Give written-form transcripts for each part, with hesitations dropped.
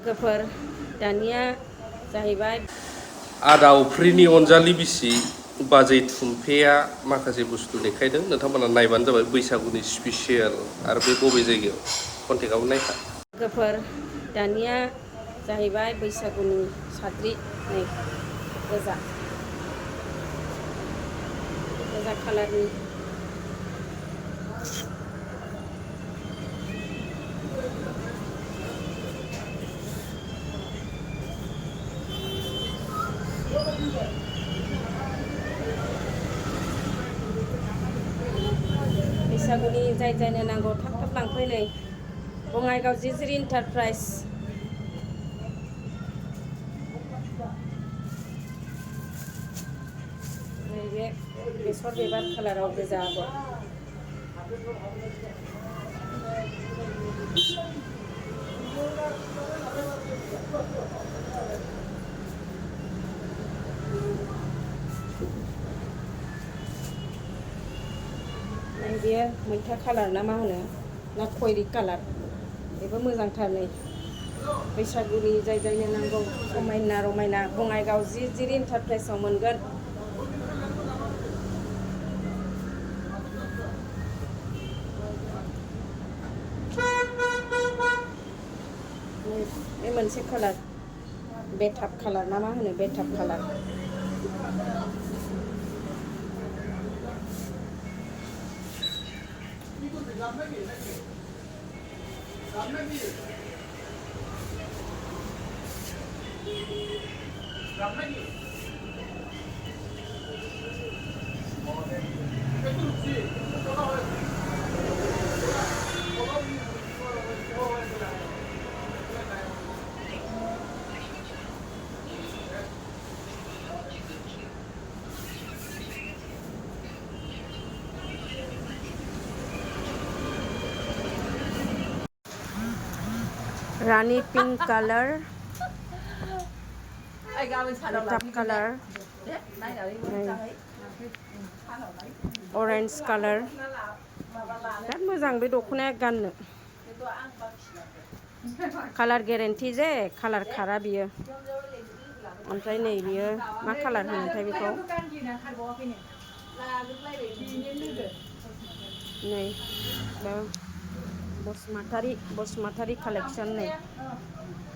लोगोफोर दानिया जाहैबाय आदा अफ्रिनि अनजालि बिसि बाजै थुम्फेया माखासे बुस्थु देखायदों नोंथांमोना नायबानो जाबाय बैसागुनि स्पेसियेल आरो बे बबे जायगायाव कन्टेक्टआव नायखा लोगोफोर दानिया जाहैबाय बैसागुनि साद्रि नै गोजा कालारनि बैसागुनि जाय जायनो नांगौ थाब थाब लांफै नै बङाइगाव जिजिरि इन्टारप्राइज नैबे बेसर बिबार कालाराव गोजा आगर बेयो मैथा कालार ना मा होनो ना खयरि कालार बेबो मोजांथार नै बैसागुनि जाय जायनो नांगौ समायना रमायना बङाइगाव जिजिरि इन्टारप्राइजआव मोनगोन बे मोनसे कालार बेटाब कालार ना मा होनो बेटाब कालार रानी pink colour top colour orange colour बिराद मोजां बे दख'नाया गाननो कालार गेरेन्टि जे कालार खारा बियो ओमफ्राय नै बियो मा कालार होनोथाय बेखौ नै बसुमतारी कालेक्शन नै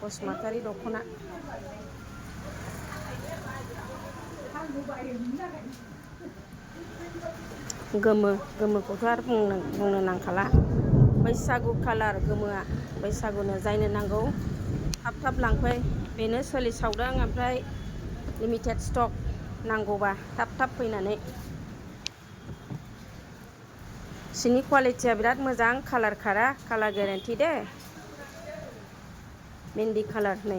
बसुमतारी दख'ना गोमोखौथ' आरो बुंनो नांखाला बैसागु कालार गोमोआ बैसागुनो जायनो नांगौ थाब थाब लांफै बेनो सोलिसावदों ओमफ्राय लिमिटेड स्टक नांगौबा थाब थाब फैनानै सिनि क्वालिटिया बिराद मोजां कालार खारा कालार गेरेन्टि दे मेहंदी कालार नै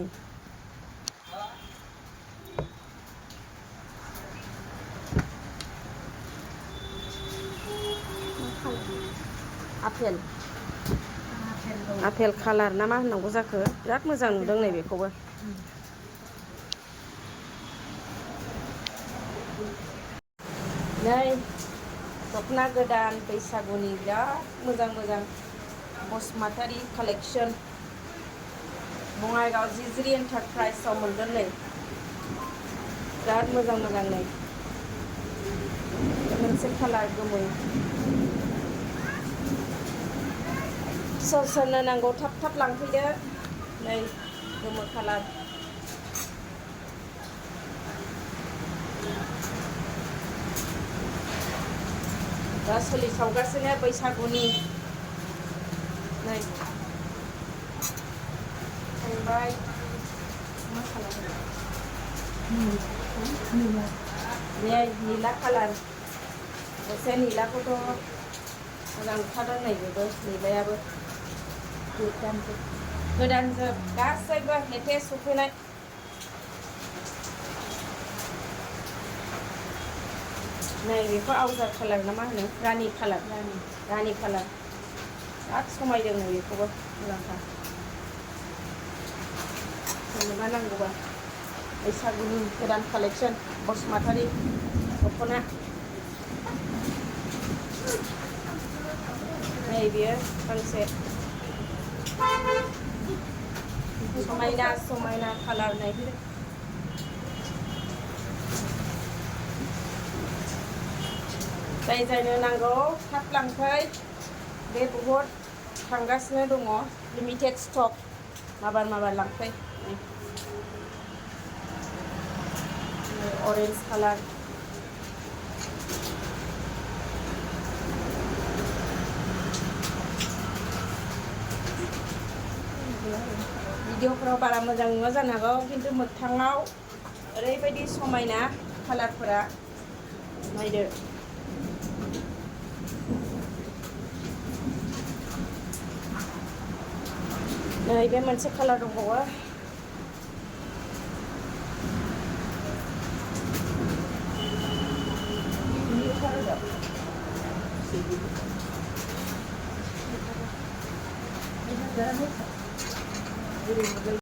आपेल कालार ना मा होननांगौ जाखो बिराद मोजां नुदों नै बेखौबो नै दख'ना गोदान बैसागुनि बिराद मोजां मोजां बसुमतारी कालेक्शन बङाइगाव जिजिरि इन्टारप्राइजआव मोनगोन नै बिराद मोजां मोजां नै मोनसे कालार गोमो सोरनो नांगौ थाब थाब लांफैदो नै गोमो कालार दा सोलिसावगासिनो बैसागुनि नै फैबाय मा कालार नै नीला कालार एसे नीलाखौथ' मोजां ओंखारदों नै बेबो नीलायाबो गोदानजोब गासैबो लेटेस्ट सफैनाय नै बेखौ आवजार कालार ना मा होनो रानि कालार बिराद समायदों नै बेखौबो मोजांथार मा नांगौबा बैसागुनि गोदान कालेक्शन बसुमतारी दख'ना नै बियो गांसे समायना समायना कालार नायदो जाय जायनो नांगौ थाब लांफै बे बहुद थांगासिनो दङ लिमिटेड स्टक माबार लांफै ऑरेंज कालार भिडिअफ्राव बारा मोजां नुवा जानो हागौ खिन्थु मोगथाङाव ओरैबायदि समायना कालारफोरा नायदो नै बे मोनसे कालार दंबावो